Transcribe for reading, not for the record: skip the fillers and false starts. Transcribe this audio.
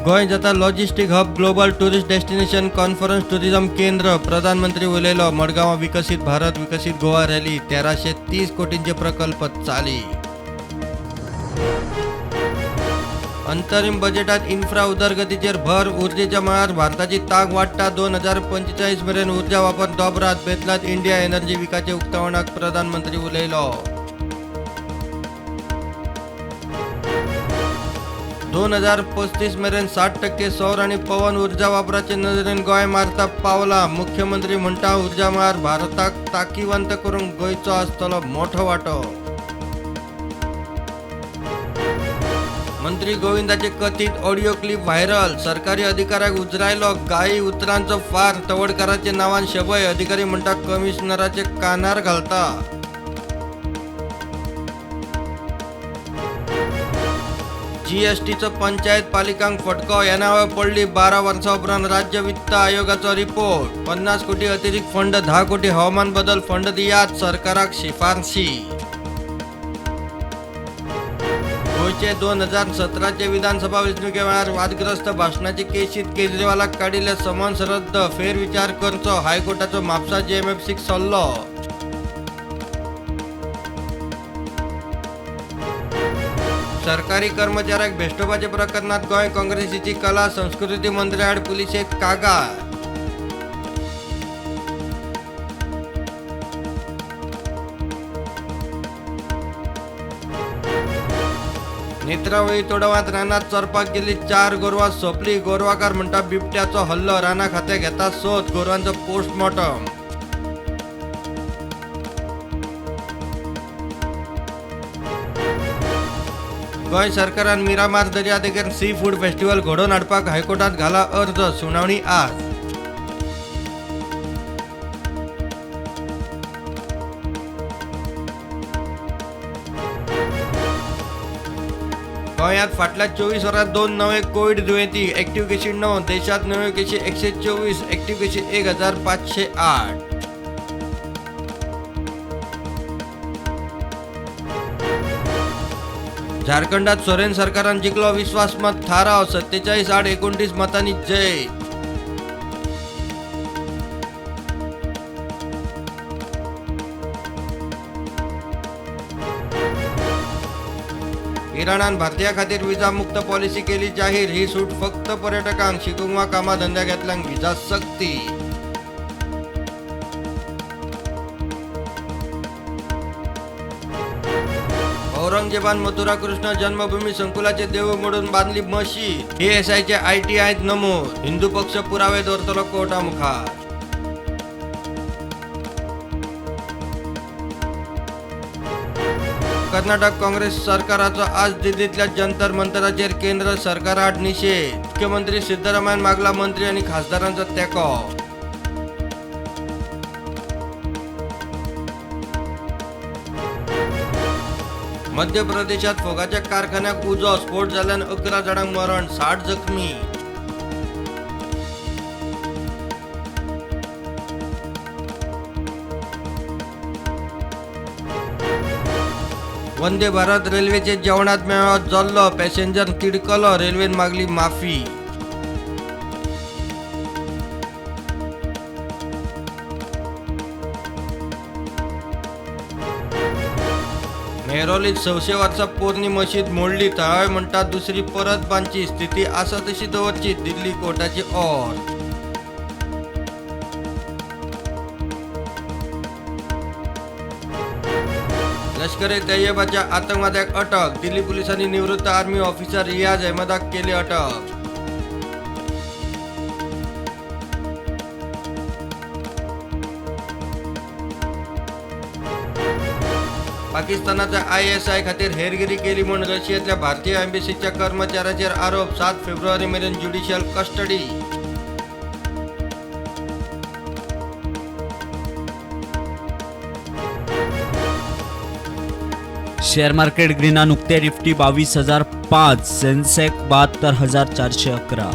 गोंय जाता logistic hub, global tourist destination, conference tourism केंद्र. प्रधानमंत्री उलयलो. मडगांवां विकसीत भारत विकसीत गोवा रॅली, 1330 कोटींचे प्रकल्प चाली. अंतरिम बजेटात इन्फ्रा उदरगतीचेर भर. उर्जेच्या मळार भारताची तांक वाडटा. 2045 मेरेन उर्जा वापर दोबरात. बेतलात इंडिया एनर्जी विकाचे उक्तावणाक प्रधानमंत्री उलयलो. 2035 मेरेन 60% सौर आनी पवन उर्जा वापराचे नदरेन गोंय मारता पावलां. मुख्यमंत्री म्हणटा, उर्जा मळार भारताक ताकीवंत करूंक गोंयचो आसतलो मोठो वांटो. मंत्री गोविंदाचे कथीत ऑडियो क्लिप व्हायरल. सरकारी अधिकाऱ्याक उजरायलो, गायी उतरांचो फार. तवडकाराचे नांवान शबय. अधिकारी म्हणटा, कमिशनराचे कानार घालता. जीएसटीचो पंचायत पालिकांक फटको. येणावळ पडली. 12 वर्सां उपरांत राज्य वित्त आयोगाचो रिपोर्ट. 50 कोटी अतिरिक्त फंड, 10 कोटी हवामान बदल फंड दियात, सरकाराक शिफारशी. गोंयचे 2017चे विधानसभा वेंचणुके वेळार वादग्रस्त भाशणाचे केशीत केजरीवालाक काडिल्ले समन्स रद्द. फेरविचार करचो, हायकोर्टाचो म्हापसा जेएमएफसीक सल्लो. सरकारी कर्मचाऱ्याक भेश्टोवपाच्या प्रकरणात गोंय काँग्रेसीची कला संस्कृती मंत्र्याआड पुलिशेंत कागाळ. नेत्रावळी तोडवांत रानात चरपाक गेल्ली 4 गोरवां सोंपली. गोरवाकार म्हणटा बिबट्याचो हल्लो. राना खातें घेता सोद. गोरवांचो पोस्टमॉर्टम. गोंय सरकारान मिरामार दर्यादेगेर सी फूड फेस्टिवल घडोवन हाडपाक हायकोर्टात घाला अर्ज. सुनावणी आज. गोंयांत फाटल्या 24 वरांत 2 नवे कोवीड दुयेंती. एक्टिव्ह केशी 9. देशांत नव्यो केशी 124. एक्टिव्ह केशी 1508. झारखंडात सोरेन सरकारान जिखलो विस्वासमत थाराव. 47 आड 29 मतांनी जैत. इराणान भारतीयां खातीर विजा मुक्त पॉलिसी केली जाहीर. ही सूट फक्त पर्यटकांक. शिकूंक वा कामा धंद्याक येतल्यांक विजा सक्ती. औरंगजेबान मथुरा कृष्ण जन्मभूमी संकुलाचे देवूळ मोडून बांदली मशीद. एएसआयचे आयटीआयत नमूद. हिंदू पक्ष पुरावे दवरतलो कोर्टा मुखार. कर्नाटक काँग्रेस सरकाराचो आज दिल्लींतल्या जंतर मंतराचेर केंद्र सरकाराआड निशेध. मुख्यमंत्री सिद्धरामय्यान मागला मंत्री आनी खासदारांचो तेंको. मध्य प्रदेशात फोगाच्या कारखान्याक उजो. स्फोट जाल्ल्यान 11 जाणांक मरण, 60 जखमी. वंदे भारत रेल्वेचे जेवणात मेळ्ळो जल्लो. पॅसेंजर तिडकलो. रेल्वेन मागली माफी. मेहरोलीत 600 वर्सां पोरणी मशीद मोडली. थळावे म्हणटात, दुसरी परत बांदची, स्थिती आसा तशी दवरची. दिल्ली कोर्टाची ऑर्द. लष्कर ए तैयबाच्या आतंकवाद्याक अटक. दिल्ली पुलिसांनी निवृत्त आर्मी ऑफिसर रियाज अहमदाक केली अटक. पाकिस्तानाच्या आयएसआय खातीर हेरगिरी केली म्हूण रशियेंतल्या भारतीय एम्बसीच्या कर्मचाऱ्याचेर आरोप. 7 फेब्रुवारी मेरेन ज्युडिशियल कस्टडी. शेअर मार्केट ग्रीना. नुकते निफ्टी 22,005, सेन्सेक्स 72,411.